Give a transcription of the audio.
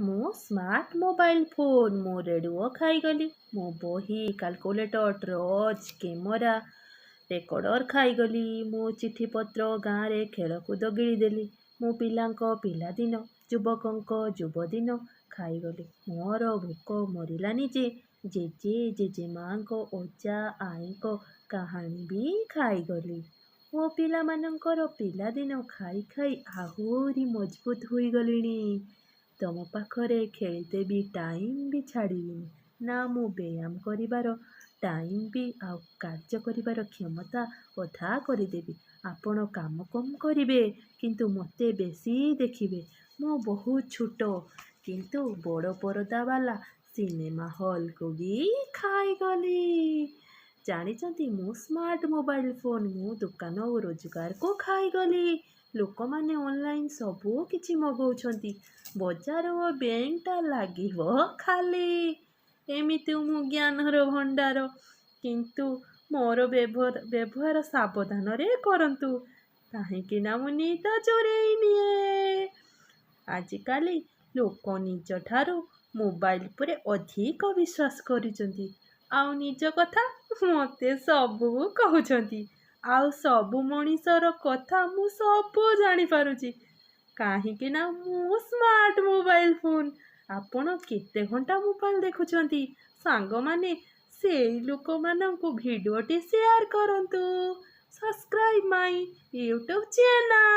ମୁଁ smart mobile phone, ମୁଁ radio ଖାଇଗଲି। ମୁଁ ବହି, କାଲକୁଲେଟର, ଟର୍ଚ୍ଚ, କ୍ୟାମେରା, ରେକର୍ଡ଼ର ଖାଇଗଲି। ମୁଁ ଚିଠିପତ୍ର, ଗାଁରେ ଖେଳକୁଦ ଗିଳିଦେଲି। ମୁଁ ପିଲାଙ୍କ ପିଲାଦିନ, ଯୁବକଙ୍କ ଯୁବଦିନ ଖାଇଗଲି। ମୋର ଭୋକ ମରିଲାନି ଯେ, ଜେଜେ ଜେଜେମାଙ୍କ, ଅଜା ଆଈଙ୍କ କାହାଣୀ ବି ଖାଇଗଲି। ମୋ ପିଲାମାନଙ୍କର ପିଲାଦିନ ଖାଇ ଖାଇ ଆହୁରି ମଜବୁତ ହୋଇଗଲିଣି। ତମ ପାଖରେ ଖେଳିତେ ବି ଟାଇମ୍ ବି ଛାଡ଼ିବିନି ନା। ମୁଁ ବ୍ୟାୟାମ କରିବାର ଟାଇମ୍ ବି ଆଉ କାର୍ଯ୍ୟ କରିବାର କ୍ଷମତା ଅଧା କରିଦେବି। ଆପଣ କାମ କମ୍ କରିବେ, କିନ୍ତୁ ମୋତେ ବେଶୀ ଦେଖିବେ। ମୁଁ ବହୁତ ଛୋଟ, କିନ୍ତୁ ବଡ଼ ପରଦା ବାଲା ସିନେମା ହଲ୍କୁ ବି ଖାଇଗଲି। ଜାଣିଛନ୍ତି, ମୁଁ ସ୍ମାର୍ଟ ମୋବାଇଲ ଫୋନ୍, ମୁଁ ଦୋକାନ ଓ ରୋଜଗାରକୁ ଖାଇଗଲି। ଲୋକମାନେ ଅନଲାଇନ୍ ସବୁ କିଛି ମଗଉଛନ୍ତି, ବଜାର ଓ ବ୍ୟାଙ୍କଟା ଲାଗିବ ଖାଲି। ଏମିତି ମୁଁ ଜ୍ଞାନର ଭଣ୍ଡାର, କିନ୍ତୁ ମୋର ବ୍ୟବହାର ସାବଧାନରେ କରନ୍ତୁ, କାହିଁକି ନା ମୁଁ ନିଦ ଚୋରେଇ ନିଏ। ଆଜିକାଲି ଲୋକ ନିଜଠାରୁ ମୋବାଇଲ ଉପରେ ଅଧିକ ବିଶ୍ୱାସ କରୁଛନ୍ତି ଆଉ ନିଜ କଥା ମୋତେ ସବୁ କହୁଛନ୍ତି। ଆଉ ସବୁ ମଣିଷର କଥା ମୁଁ ସବୁ ଜାଣିପାରୁଛି, କାହିଁକି ନା ମୁଁ ସ୍ମାର୍ଟ ମୋବାଇଲ ଫୋନ୍। ଆପଣ କେତେ ଘଣ୍ଟା ମୋବାଇଲ ଦେଖୁଛନ୍ତି? ସାଙ୍ଗମାନେ, ସେଇ ଲୋକମାନଙ୍କୁ ଭିଡ଼ିଓଟି ସେୟାର କରନ୍ତୁ। Subscribe my YouTube channel.